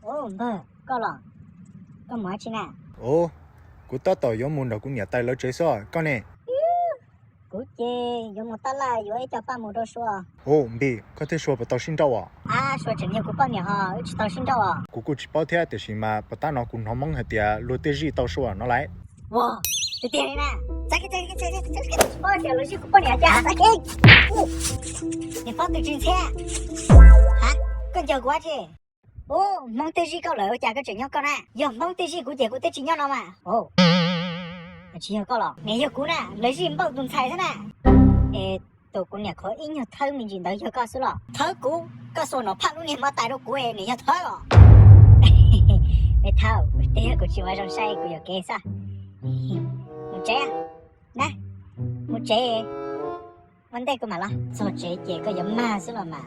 Ub, npawg, koj los? Koj mus dab tsi na? Ub, kuv tab tom yuav mus nrog kuv niam tais lawv tsev xwb, koj ne? Kuv ces yuav mus tab laj yuav ib co paj mus rau Sua. Ub, Npis, koj thiab Sua puas tau sib nrauj os? Ab, Sua tseem yog kuv poj niam ho, wb tsis tau sib nrauj os. Kuv kuj tsis paub thiab, tiam sis mas puas tab no kuv hnov Hmoob hais tias luag tej zij tau Sua no lauj. Ua, tiag tiag li na. Tsis paub tias luag zij kuv poj niam cas. Niam Fob tus tsis ntxhiab. Ha, koj ncaws kuv dab tsi? Ub, Hmoob twb zij koj lawm ua cas koj tseem nyob koj na? Yog Hmoob twb zij kuv ces kuv twb tsis nyob no mas. Tsis yog koj los? Nws yog kuv na, lawv zij Npauj tus ntxhais xwb na. Es tus kuv niam qhuav ib nyuag thawb me ntsis ntawd yog koj xwb los? Thawb kuv? Koj xuas nom phaj lub niag mov tais rau kuv es nws yog thawb os. Me thawj, twb yog kuv tsis muaj zoo saib kuv yuam kev xwb. Mus tsev na, mus tsev. Ua ntej kuv mam los. Txog tsev ces koj yuav mag xwb los mas.